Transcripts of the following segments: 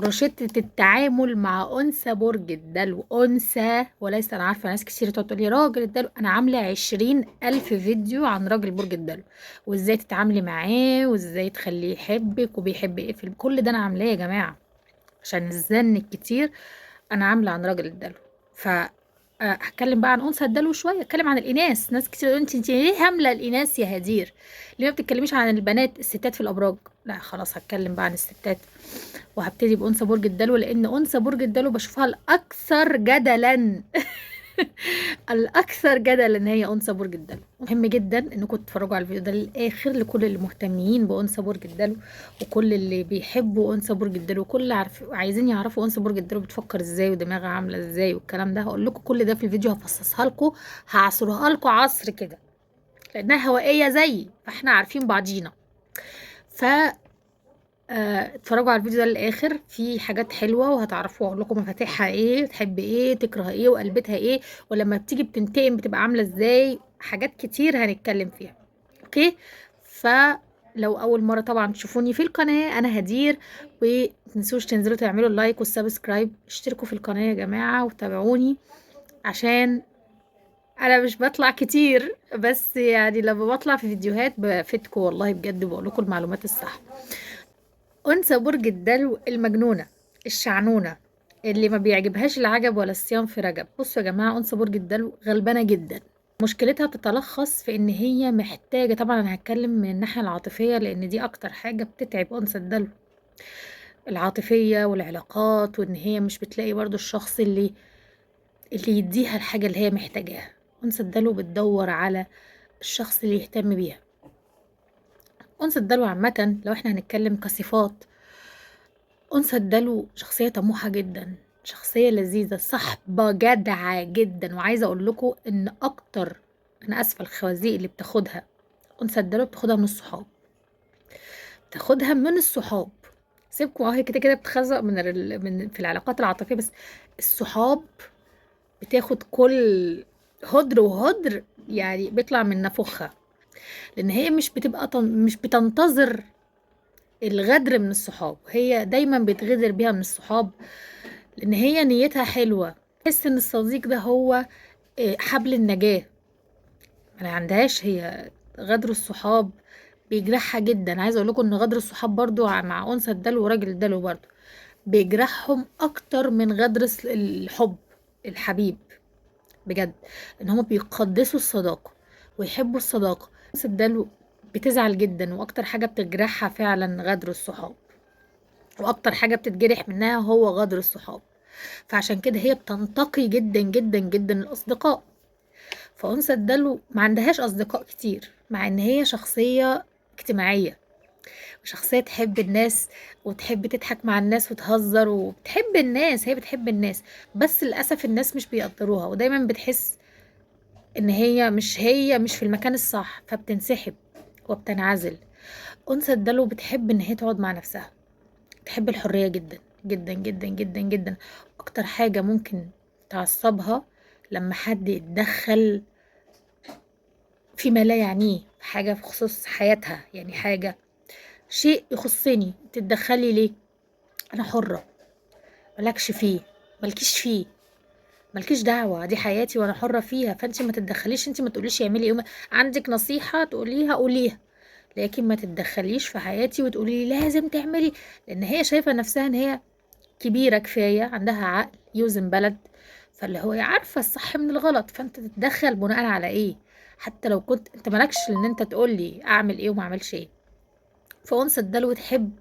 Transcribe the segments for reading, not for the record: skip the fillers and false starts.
روشتة التعامل مع أنثى برج الدلو. أنثى وليس، أنا عارفة ناس كتير تقعد تقول لي راجل الدلو، أنا عاملة 20,000 فيديو عن راجل برج الدلو وإزاي تتعاملي معاه وإزاي تخليه يحبك وبيحب إيه في كل ده، أنا عاملاه يا جماعة عشان الزن الكتير. أنا عاملة عن راجل الدلو، ف هتكلم بقى عن أنثى الدلو شوية، هتكلم عن الإناث. ناس كتير تقول انت ليه هاملة الإناث يا هدير؟ ليه ما بتتكلميش عن البنات الستات في الأبراج؟ لا خلاص هتكلم بقى عن الستات، وهبتدي بأنثى برج الدلو، لأن أنثى برج الدلو بشوفها الأكثر جدلا. الأكثر جدلا هي أنثى برج الدلو. مهم جدا إنكم تتفرجوا على الفيديو ده للآخر، لكل اللي مهتمين بأنثى برج الدلو وكل اللي بيحبوا أنثى برج الدلو وكل اللي عايزين يعرفوا أنثى برج الدلو بتفكر إزاي ودماغها عاملة إزاي والكلام ده. هقول لكم كل ده في الفيديو، هفصصها لكم، هعصرها لكم عصر كده، لأنها هوائية زيي فإحنا عارفين بعضينا. ف اتفرجوا على الفيديو ده للاخر، في حاجات حلوة وهتعرفوا، اقول لكم مفاتيحها ايه، تحب ايه، تكره ايه، وقلبتها ايه، ولما بتيجي بتنتقم بتبقى عامله ازاي، حاجات كتير هنتكلم فيها. okay، فلو اول مرة طبعا تشوفوني في القناة، انا هدير، ومتنسوش تنزلوا تعملوا ال like وال subscribe، اشتركوا في القناة يا جماعة وتابعوني، عشان انا مش بطلع كتير، بس يعني لما بطلع في فيديوهات بفيدكم والله بجد، بقول لكم المعلومات الصح. أنثى برج الدلو المجنونة الشعنونة اللي ما بيعجبهاش العجب ولا الصيام في رجب. بصوا يا جماعة، أنثى برج الدلو غلبانة جدا، مشكلتها بتتلخص في إن هي محتاجة، طبعا أنا هتكلم من الناحية العاطفية لأن دي أكتر حاجة بتتعب أنثى الدلو، العاطفية والعلاقات، وإن هي مش بتلاقي برضو الشخص اللي يديها الحاجة اللي هي محتاجاها. أنثى الدلو بتدور على الشخص اللي يهتم بيها. أنثى الدلو عامة لو احنا هنتكلم كصفات، أنثى الدلو شخصية طموحة جدا، شخصية لذيذة، صاحبة جدعة جدا. وعايزة أقول لكم إن أكتر، أنا آسفة، الخوازيق اللي بتاخدها أنثى الدلو بتاخدها من الصحاب، بتاخدها من الصحاب. سيبكم اهي كده كده بتخزق من في العلاقات العاطفية، بس الصحاب بتاخد كل هدر وهدر، يعني بيطلع من نافوخها، لأن هي مش بتبقى مش بتنتظر الغدر من الصحاب، هي دايما بتغدر بيها من الصحاب، لان هي نيتها حلوة، تحس ان الصديق ده هو حبل النجاة، ما عندهاش هي غدر الصحاب بيجرحها جدا. عايزه اقول لكم ان غدر الصحاب برضو مع انثى الدلو وراجل الدلو برضو بيجرحهم اكتر من غدر الحب الحبيب بجد، ان هم بيقدسوا الصداقة ويحبوا الصداقة. انثى الدلو بتزعل جدا، واكتر حاجة بتجرحها فعلا غدر الصحاب، واكتر حاجة بتتجرح منها هو غدر الصحاب، فعشان كده هي بتنتقي جدا جدا جدا الاصدقاء. فأنثى الدلو ما عندهاش اصدقاء كتير، مع ان هي شخصية اجتماعية وشخصية تحب الناس وتحب تضحك مع الناس وتهزر وبتحب الناس، هي بتحب الناس، بس للاسف الناس مش بيقدروها، ودايما بتحس ان هي مش في المكان الصح، فبتنسحب وبتنعزل. أنثى الدلو بتحب ان هي تقعد مع نفسها، تحب الحرية جدا جدا جدا جدا جدا. أكتر حاجة ممكن تعصبها لما حد يتدخل فيما لا يعنيه، حاجة في خصوص حياتها، يعني حاجة شيء يخصني تتدخلي ليه؟ أنا حرة، مالكش فيه، مالكيش فيه، مالكيش دعوة، دي حياتي وأنا حرة فيها، فأنت ما تتدخليش، أنت ما تقوليش اعملي إيه، عندك نصيحة تقوليها قوليها، لكن ما تتدخليش في حياتي وتقولي لي لازم تعملي، لأن هي شايفة نفسها إن هي كبيرة كفاية، عندها عقل يوزن بلد، فاللي هو عارفة الصح من الغلط، فأنت تتدخل بناء على إيه؟ حتى لو كنت أنت مالكش إن أنت تقولي أعمل إيه وما أعملش إيه. فأنثى الدلو تحب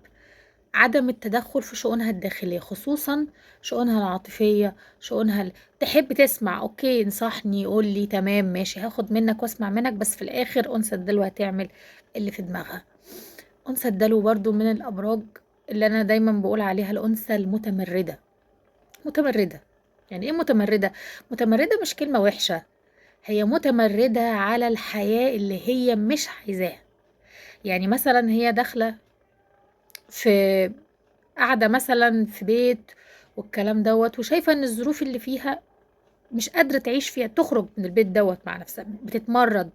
عدم التدخل في شؤونها الداخلية، خصوصا شؤونها العاطفية، شؤونها تحب تسمع، okay انصحني، قولي، تمام ماشي، هاخد منك واسمع منك، بس في الآخر أنثى الدلو هتعمل اللي في دماغها. أنثى الدلو برضو من الأبراج اللي أنا دايما بقول عليها الأنثى المتمردة. متمردة يعني إيه متمردة؟ متمردة مش كلمة وحشة، هي متمردة على الحياة اللي هي مش عايزاها. يعني مثلا هي داخلة في قاعدة مثلا في بيت والكلام دوت، وشايفة ان الظروف اللي فيها مش قادرة تعيش فيها، تخرج من البيت دوت مع نفسها، بتتمرد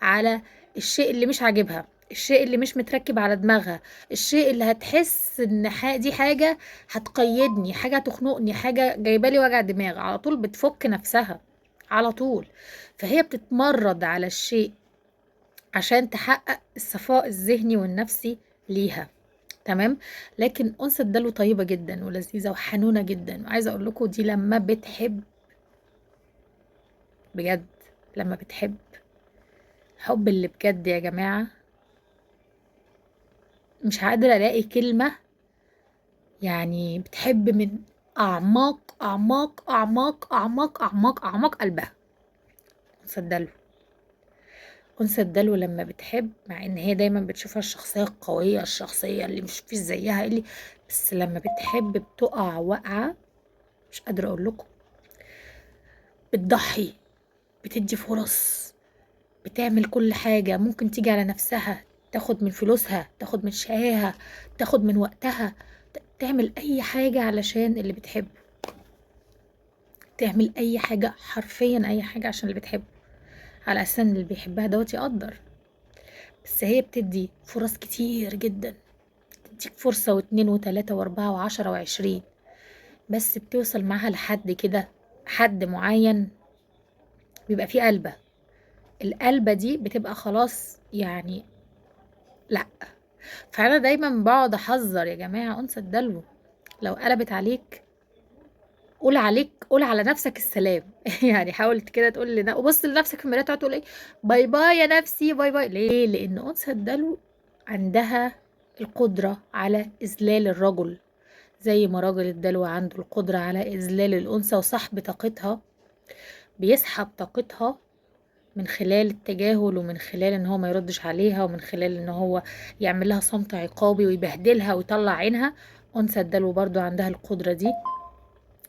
على الشيء اللي مش عاجبها. الشيء اللي مش متركب على دماغها، الشيء اللي هتحس ان دي حاجة هتقيدني، حاجة تخنقني، حاجة جايبالي وجع دماغ، على طول بتفك نفسها على طول. فهي بتتمرد على الشيء عشان تحقق الصفاء الذهني والنفسي ليها. تمام. لكن أنثى الدلو طيبة جدا ولذيذة وحنونة جدا، وعايزة أقول لكم دي لما بتحب بجد، لما بتحب حب اللي بجد يا جماعة، مش قادرة ألاقي كلمة، يعني بتحب من أعماق أعماق أعماق أعماق أعماق أعماق قلبها. أنثى الدلو، أنثى الدلو لما بتحب، مع إن هي دايما بتشوفها الشخصية القوية، الشخصية اللي مش فيش زيها، اللي بس لما بتحب بتقع وقعة مش قادرة أقول لكم. بتضحي، بتدي فرص، بتعمل كل حاجة، ممكن تيجي على نفسها، تاخد من فلوسها، تاخد من شقاها، تاخد من وقتها، تعمل أي حاجة علشان اللي بتحبه، تعمل أي حاجة، حرفيا أي حاجة عشان اللي بتحبه، على أساس إن اللي بيحبها دوت يقدر. بس هي بتدي فرص كتير جدا، تديك فرصة واتنين وتلاتة وأربعة وعشرة وعشرين، بس بتوصل معاها لحد كده، حد معين بيبقى فيه قلبة، القلبة دي بتبقى خلاص يعني لا. فأنا دايما بقعد أحذر يا جماعة، أنثى الدلو لو قلبت عليك قول عليك، قول على نفسك السلام. يعني حاول كده تقول لنا، وبص لنفسك في المراية تقعد تقول ايه، bye bye يا نفسي، bye bye. ليه؟ لأن أنثى الدلو عندها القدرة على إذلال الرجل، زي ما راجل الدلو عنده القدرة على إذلال الأنثى وسحب طاقتها، بيسحب طاقتها من خلال التجاهل، ومن خلال ان هو ما يردش عليها، ومن خلال ان هو يعمل لها صمت عقابي ويبهدلها ويطلع عينها. أنثى الدلو برضو عندها القدرة دي،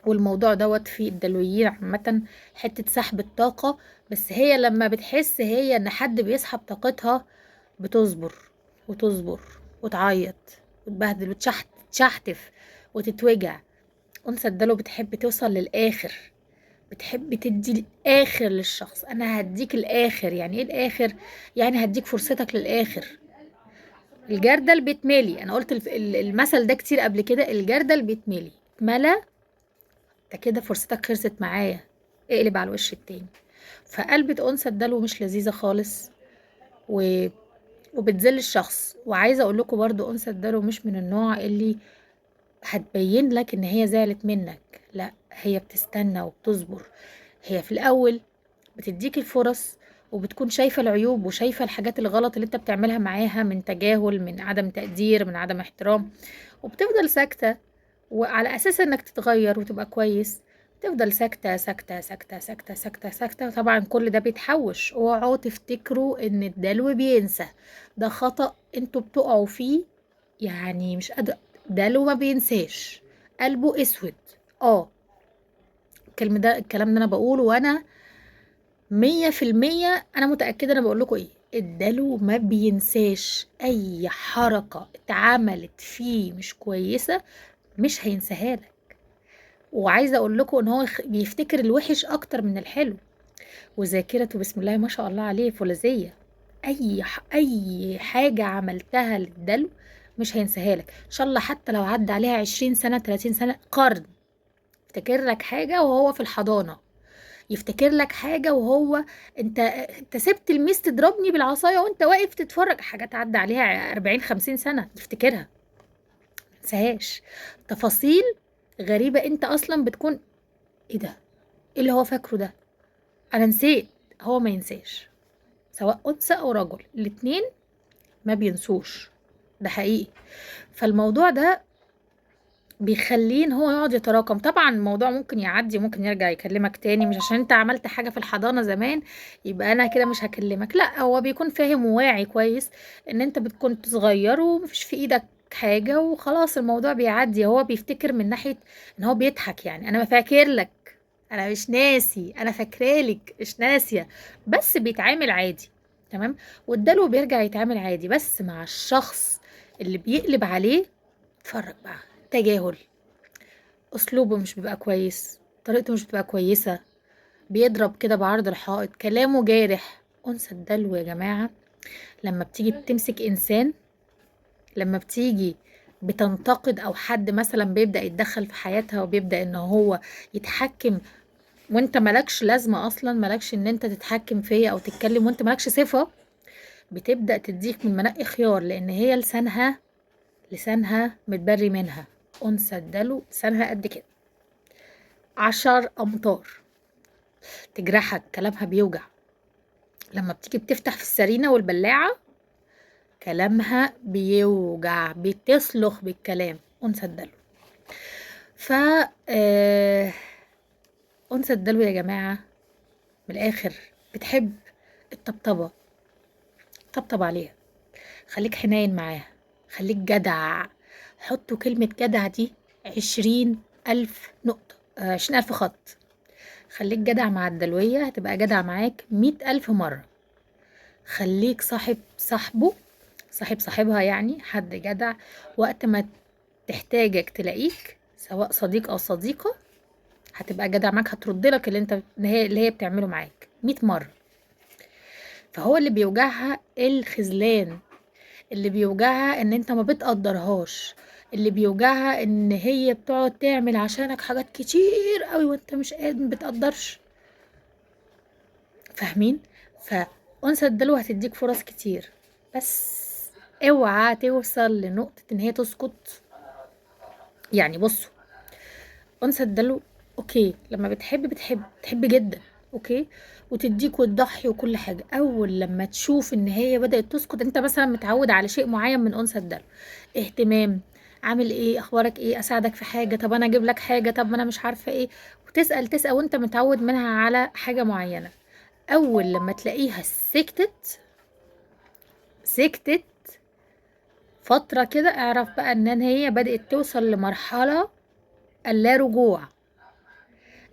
والموضوع دوت في الدلويين عامة، حتة سحب الطاقة. بس هي لما بتحس هي ان حد بيسحب طاقتها بتصبر وتصبر وتعيط وتبهدل وتشحتف وتتوجع. أنثى الدلو بتحب توصل للآخر، بتحب تدي الآخر للشخص. أنا هديك الآخر. يعني إيه الآخر؟ يعني هديك فرصتك للآخر. الجردل بيتملي، أنا قلت المثل ده كتير قبل كده، الجردل بيتملي، اتملى انت كده فرصتك خلصت معايا، اقلب على الوش التاني. فقلبة أنثى الدلو مش لذيذة خالص وبتذل الشخص. وعايزة أقول لكم برضو أنثى الدلو مش من النوع اللي هتبين لك إن هي زعلت منك، لا هي بتستنى وبتصبر. هي في الأول بتديك الفرص وبتكون شايفة العيوب وشايفة الحاجات الغلط اللي انت بتعملها معاها من تجاهل، من عدم تقدير، من عدم احترام، وبتفضل ساكتة، وعلى أساس انك تتغير وتبقى كويس. تفضل ساكتة ساكتة ساكتة ساكتة ساكتة ساكتة. طبعا كل ده بيتحوش. اوعوا تفتكروا ان الدلو بينسى، ده خطأ انتوا بتقعوا فيه، يعني مش قادر، دلو ما بينساش، قلبه اسود. الكلام ده انا بقوله وانا 100% انا متأكدة انا بقول لكم ايه. الدلو ما بينساش اي حركة اتعملت فيه مش كويسة، مش هينساها لك. وعايزة اقول لكم ان هو بيفتكر الوحش اكتر من الحلو، وذاكرته بسم الله ما شاء الله عليه فولاذية. اي حاجة عملتها للدلو مش هينساها لك ان شاء الله، حتى لو عدى عليها 20 سنة 30 سنة قرن. يفتكر لك حاجة وهو في الحضانة، يفتكر لك حاجة وهو انت سبت الميس تضربني بالعصاية وانت واقف تتفرج، حاجات عدى عليها 40-50 سنة يفتكرها، ما تنساهاش. تفاصيل غريبة انت اصلا بتكون ايه ده، ايه اللي هو فاكره ده، انا نسيت. هو ما ينساش، سواء انثى او رجل، الاتنين ما بينسوش، ده حقيقي. فالموضوع ده بيخليه ان هو يقعد يتراكم. طبعا الموضوع ممكن يعدي، ممكن يرجع يكلمك تاني، مش عشان انت عملت حاجة في الحضانة زمان يبقى انا كده مش هكلمك، لا هو بيكون فاهم وواعي كويس ان انت بتكون صغير ومفيش في ايدك حاجة وخلاص، الموضوع بيعدي. هو بيفتكر من ناحية ان هو بيضحك، يعني انا ما فاكر لك، انا مش ناسي، انا فاكرالك مش ناسية، بس بيتعامل عادي. تمام. والدلو بيرجع يتعامل عادي، بس مع الشخص اللي بيقلب عليه اتفرج بقى، تجاهل، اسلوبه مش بيبقى كويس، طريقته مش بتبقى كويسة، بيضرب كده بعرض الحائط، كلامه جارح. أنثى الدلو يا جماعة لما بتيجي بتمسك إنسان، لما بتيجي بتنتقد أو حد مثلا بيبدأ يتدخل في حياتها وبيبدأ إن هو يتحكم، وانت مالكش لازمة أصلا، مالكش إن انت تتحكم فيا أو تتكلم وانت مالكش صفة، بتبدأ تديك من منقي خيار، لأن هي لسانها متبري منها. أنثى الدلو لسانها قد كده 10 أمتار، تجرحك، كلامها بيوجع. لما بتيجي بتفتح في السرينة والبلاعة كلامها بيوجع، بتسلخ بالكلام أنثى الدلو. ف أنثى الدلو يا جماعة من الآخر بتحب الطبطبة، طبطب عليها، خليك حنين معاها، خليك جدع. حطوا كلمة جدع دي 20,000 نقطة، 20,000 خط. خليك جدع مع الدلوية، هتبقى جدع معاك 100,000 مرة. خليك صاحب صاحبه، صاحب صاحبها، يعني حد جدع وقت ما تحتاجك تلاقيك، سواء صديق أو صديقة، هتبقى جدع معاك، هترد لك اللي هي بتعمله معاك 100 مرة. فهو اللي بيوجعها الخذلان، اللي بيوجعها ان انت ما بتقدرهاش، اللي بيوجعها ان هي بتقعد تعمل عشانك حاجات كتير قوي وانت مش قادر، ما بتقدرش. فاهمين؟ فأنثى الدلو هتديك فرص كتير، بس اوعى توصل لنقطة ان هي تسكت. يعني بصوا، أنثى الدلو okay لما بتحب بتحب، بتحب جدا، okay، وتديك وتضحي وكل حاجة. اول لما تشوف ان هي بدأت تسكت، انت مثلا متعود على شيء معين من أنثى الدلو، اهتمام، عامل ايه، اخبارك ايه، اساعدك في حاجة، طب انا اجيب لك حاجة، طب انا مش عارفة ايه، وتسأل تسأل وانت متعود منها على حاجة معينة. اول لما تلاقيها سكتت فترة كده، اعرف بقى ان هي بدأت توصل لمرحلة اللا رجوع.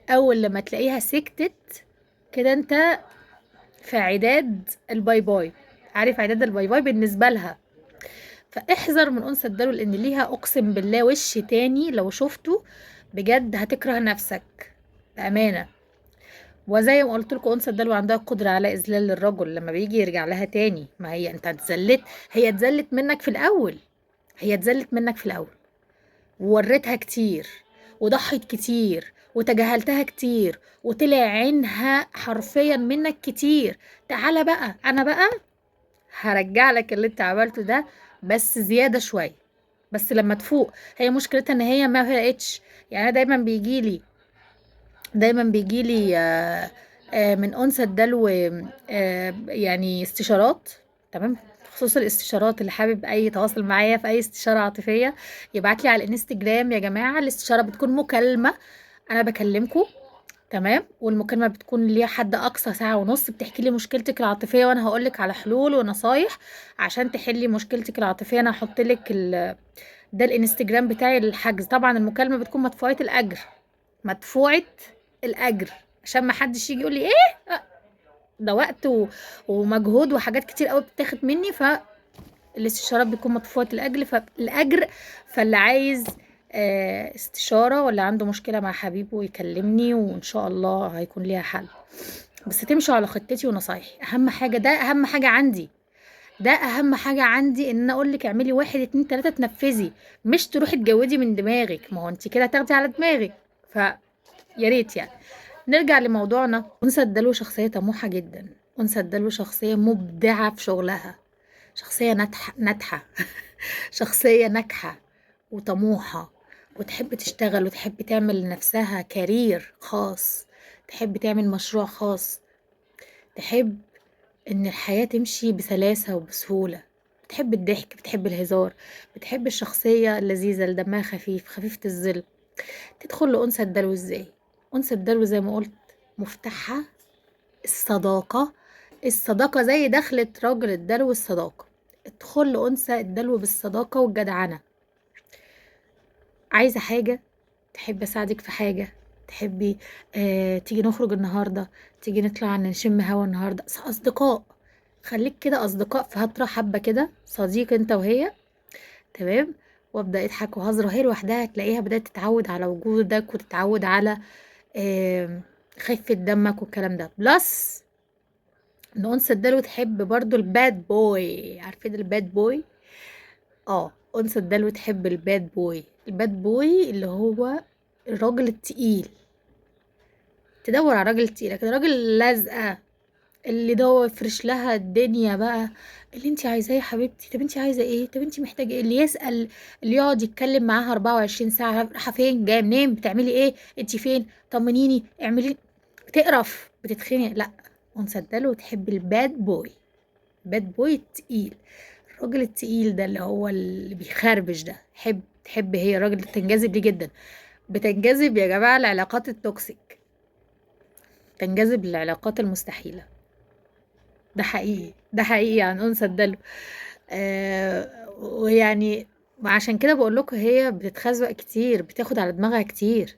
اول لما تلاقيها سكتت كده، انت في عداد ال bye bye، عارف عداد ال bye bye بالنسبة لها. فاحذر من أنثى الدلو، لأن ليها أقسم بالله وش تاني لو شفته بجد هتكره نفسك بأمانة. وزي ما قلت لكم أنثى الدلو عندها قدرة على إذلال الرجل لما بيجي يرجع لها تاني. ما هي أنت اتذلت، هي اتذلت منك في الأول، هي اتذلت منك في الأول، ووريتها كتير، وضحت كتير، وتجاهلتها كتير، وطلع عينها حرفيا منك كتير. تعالى بقى، أنا بقى هرجع لك اللي انت عملته ده، بس زيادة شوية، بس لما تفوق. هي مشكلتها ان هي ما فاقتش. يعني انا دايما بيجيلي من أنثى الدلو يعني استشارات، تمام؟ بخصوص الاستشارات، اللي حابب اي تواصل معايا في اي استشارة عاطفية يبعت لي على الانستجرام يا جماعة. الاستشارة بتكون مكالمة، انا بكلمكم، تمام؟ والمكالمة بتكون ليها حد اقصى ساعة ونص، بتحكي لي مشكلتك العاطفية وانا هقولك على حلول ونصايح عشان تحلي مشكلتك العاطفية. انا هحط لك ده الانستجرام بتاعي للحجز. طبعا المكالمة بتكون مدفوعة الاجر، مدفوعة الاجر، عشان ما حدش يجي يقول لي ايه ده وقت ومجهود وحاجات كتير قوي بتاخد مني. فالاستشارات بتكون مدفوعة الاجر، فالاجر، فاللي عايز استشارة ولا عنده مشكلة مع حبيبه يكلمني، وإن شاء الله هيكون ليها حل. بس تمشوا على خطتي ونصايحي، أهم حاجة، ده أهم حاجة عندي، ده أهم حاجة عندي، إن أنا أقول لك اعملي 1 2 3 تنفذي، مش تروحي تجودي من دماغك، ما هو أنت كده هتاخدي على دماغك. ف يا ريت يعني نرجع لموضوعنا. أنثى الدلو شخصية طموحة جدا، أنثى الدلو شخصية مبدعة في شغلها، شخصية ناجحة شخصية ناجحة وطموحة، وتحب تشتغل وتحب تعمل لنفسها كارير خاص، تحب تعمل مشروع خاص، تحب إن الحياة تمشي بسلاسة وبسهولة، بتحب الضحك، بتحب الهزار، بتحب الشخصية اللذيذة اللي دمها خفيف، خفيفة الظل. تدخل لأنثى الدلو إزاي؟ أنثى الدلو زي ما قلت مفتاحها الصداقة، الصداقة زي دخلة راجل الدلو الصداقة. ادخل لأنثى الدلو بالصداقة والجدعنة. عايزة حاجة، تحب أساعدك في حاجة، تحبي تيجي نخرج النهاردة، تيجي نطلع نشم هوا النهاردة، أصدقاء. خليك كده أصدقاء في هترة حبة كده، صديق أنت وهي، تمام؟ وابدأ اضحك وهزر، وهي لوحدها تلاقيها بدأت تتعود على وجودك وتتعود على خفة دمك والكلام ده. plus ان انثى الدلو تحب برضو ال bad boy. عارفين ال bad boy؟ انثى الدلو تحب ال bad boy. ال bad boy اللي هو الراجل التقيل، تدور على راجل تقيل، لكن الراجل اللزقه اللي ده يفرش لها الدنيا بقى، اللي انت عايزاه يا حبيبتي، طب انت عايزه ايه، طب انت محتاجه ايه، اللي يسال، اللي يقعد يتكلم معاها 24 ساعة، رايحة فين، جاية منين، بتعملي ايه، انت فين، طمنيني، اعملي، بتقرف، بتتخنق. لا، انثى الدلو تحب ال bad boy، bad boy التقيل، الراجل التقيل ده اللي هو اللي بيخربش ده. تحب هي الراجل اللي تنجذب ليه جدا. بتنجذب يا جماعة العلاقات ال toxic، تنجذب للعلاقات المستحيلة. ده حقيقي، ده حقيقي عن أنثى الدلو. ويعني عشان كده بقول لكم هي بتتخزوق كتير، بتاخد على دماغها كتير.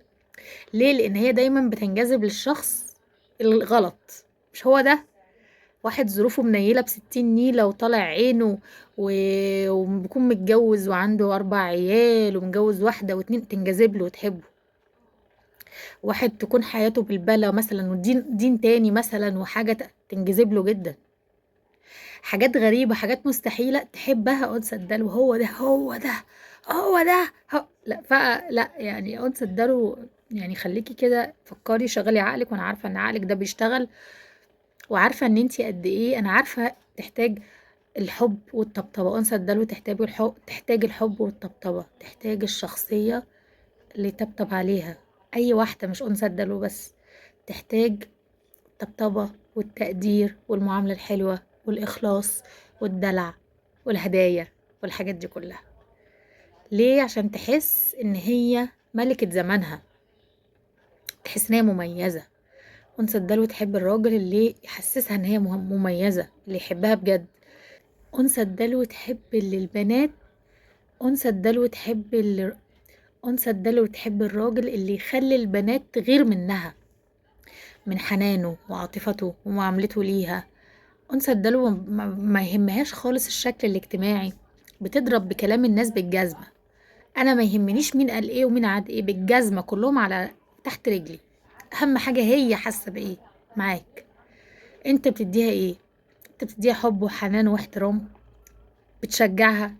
ليه؟ لأن هي دايما بتنجذب للشخص الغلط. مش هو ده واحد ظروفه منيلة ب60 نيلة وطالع عينه وبيكون متجوز وعنده 4 عيال ومتجوز واحدة واتنين، تنجذب له وتحبه. واحد تكون حياته بالبلة مثلا ودين دين تاني مثلا وحاجة تنجذب له جدا. حاجات غريبة، حاجات مستحيلة تحبها أنثى الدلو. هو ده، هو ده، هو ده، هو. لا، لا يعني أنثى الدلو يعني خليكي كده فكري، شغلي عقلك، وأنا عارفة إن عقلك ده بيشتغل، وعارفة إن أنتي قد إيه، أنا عارفة تحتاج الحب والطبطبة. أنثى الدلو تحتاج الحب، تحتاج الحب والطبطبة، تحتاج الشخصية اللي تطبطب عليها. أي واحدة مش أنثى الدلو بس، تحتاج الطبطبة والتقدير والمعاملة الحلوة والإخلاص والدلع والهدايا والحاجات دي كلها. ليه؟ عشان تحس إن هي ملكة زمانها، تحس إن هي مميزة. أنثى الدلو تحب الراجل اللي يحسسها إن هي مميزة، اللي يحبها بجد. أنثى الدلو تحب اللي البنات، أنثى الدلو تحب اللي، أنثى الدلو تحب الراجل اللي يخلي البنات تغير منها، من حنانه وعاطفته ومعاملته ليها. أنثى الدلو ما يهمهاش خالص الشكل الاجتماعي، بتضرب بكلام الناس بالجزمة. أنا ما يهمنيش مين قال إيه ومين عاد إيه، بالجزمة كلهم على تحت رجلي. أهم حاجة هي حاسة بإيه معاك، أنت بتديها إيه، أنت بتديها حب وحنان واحترام، بتشجعها،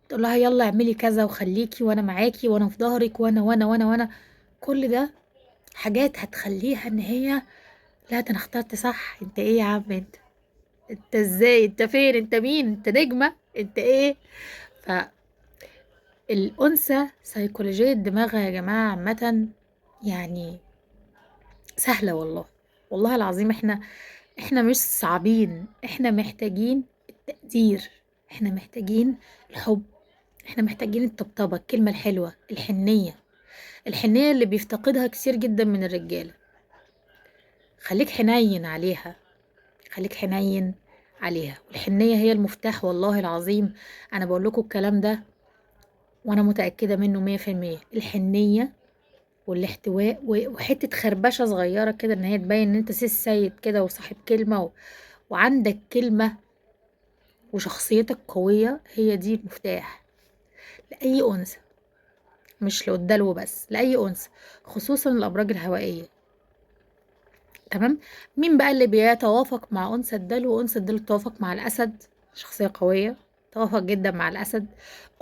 تقول لها يلا اعملي كذا وخليكي وأنا معاكي وأنا في ظهرك وأنا وأنا وأنا وأنا. كل ده حاجات هتخليها إن هي لا ده أنا اخترت صح. أنت إيه يا عم، أنت إزاي، أنت فين، أنت مين، أنت نجمة، أنت إيه. فالأنثى سيكولوجية دماغها يا جماعة عامة يعني سهلة والله، والله العظيم. احنا مش صعبين، احنا محتاجين التقدير، احنا محتاجين الحب، احنا محتاجين الطبطبة، الكلمة الحلوة، الحنية، الحنية اللي بيفتقدها كتير جدا من الرجالة. خليك حنين عليها، خليك حنين عليها. والحنية هي المفتاح والله العظيم. انا بقول لكم الكلام ده وانا متأكدة منه 100%. الحنية والاحتواء وحتة خربشة صغيرة كده ان هي تبين ان انت سي السيد كده وصاحب كلمة وعندك كلمة وشخصيتك قوية، هي دي المفتاح لأي أنثى، مش للدلو بس، لأي أنثى، خصوصا الأبراج الهوائية. تمام. مين بقى اللي بيتوافق مع أنثى الدلو؟ أنثى الدلو تتوافق مع الأسد، شخصية قوية، توافق جدا مع الأسد.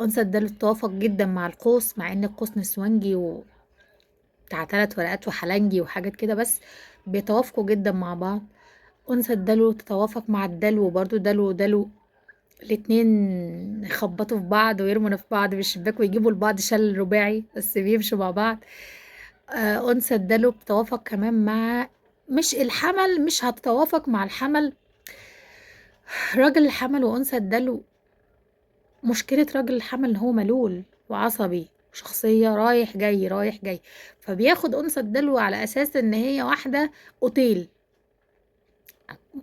أنثى الدلو تتوافق جدا مع القوس، مع إن القوس نسوانجي و بتاع 3 ورقات وحلنجي وحاجات كده، بس بيتوافقوا جدا مع بعض. أنثى الدلو تتوافق مع الدلو برضو، دلو ودلو الاتنين يخبطوا في بعض ويرموا في بعض بالشباك ويجيبوا لبعض شل رباعي، بس بيمشوا مع بعض. أنثى الدلو بتتوافق كمان مع، مش الحمل، مش هتتوافق مع الحمل، راجل الحمل وأنثى الدلو. مشكلة راجل الحمل إن هو ملول وعصبي وشخصية رايح جاي رايح جاي، فبياخد أنثى الدلو على أساس إن هي واحدة أوتيل،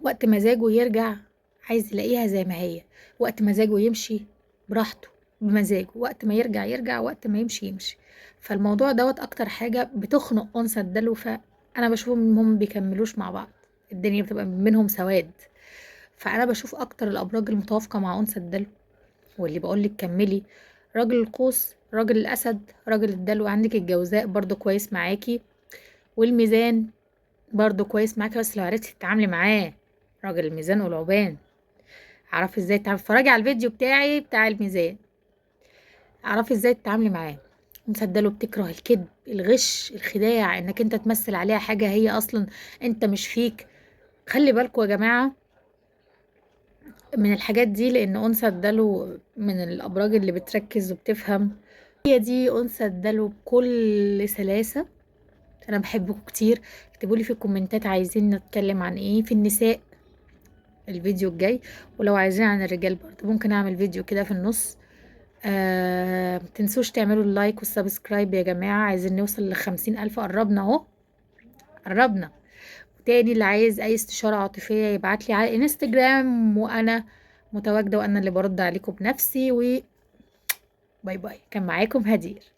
وقت مزاجه يرجع عايز يلاقيها زي ما هي، وقت مزاجه يمشي براحته بمزاجه، وقت ما يرجع يرجع، وقت ما يمشي يمشي. فالموضوع دوت أكتر حاجة بتخنق أنثى الدلو، فأنا بشوفهم إن هم بيكملوش مع بعض، الدنيا بتبقى منهم سواد. فأنا بشوف أكتر الأبراج المتوافقة مع أنثى الدلو واللي بقولك كملي، راجل القوس، راجل الأسد، راجل الدلو، عندك الجوزاء برضو كويس معاكي، والميزان برضو كويس معاكي، بس لو عرفتي تتعاملي معاه. راجل الميزان والعوبان. اعرفي ازاي تتعاملي، اتفرجي على الفيديو بتاعي بتاع الميزان، اعرفي ازاي تتعاملي معاه. انثى الدلو بتكره الكذب، الغش، الخداع، انك انت تمثل عليها حاجة هي اصلا انت مش فيك. خلي بالكوا يا جماعة من الحاجات دي، لان انثى الدلو من الابراج اللي بتركز وبتفهم. هي دي انثى الدلو بكل سلاسة. انا بحبكم كتير. اكتبوا لي في الكومنتات عايزين نتكلم عن ايه في النساء الفيديو الجاي، ولو عايزين عن الرجال برضه ممكن اعمل فيديو كده في النص. متنسوش تعملوا ال like وال subscribe يا جماعة، عايزين نوصل ل50,000، قربنا اهو، قربنا. تاني اللي عايز اي استشارة عاطفية يبعتلي على الانستجرام، وانا متواجدة وانا اللي برد عليكم بنفسي. و bye bye. كان معاكم هدير.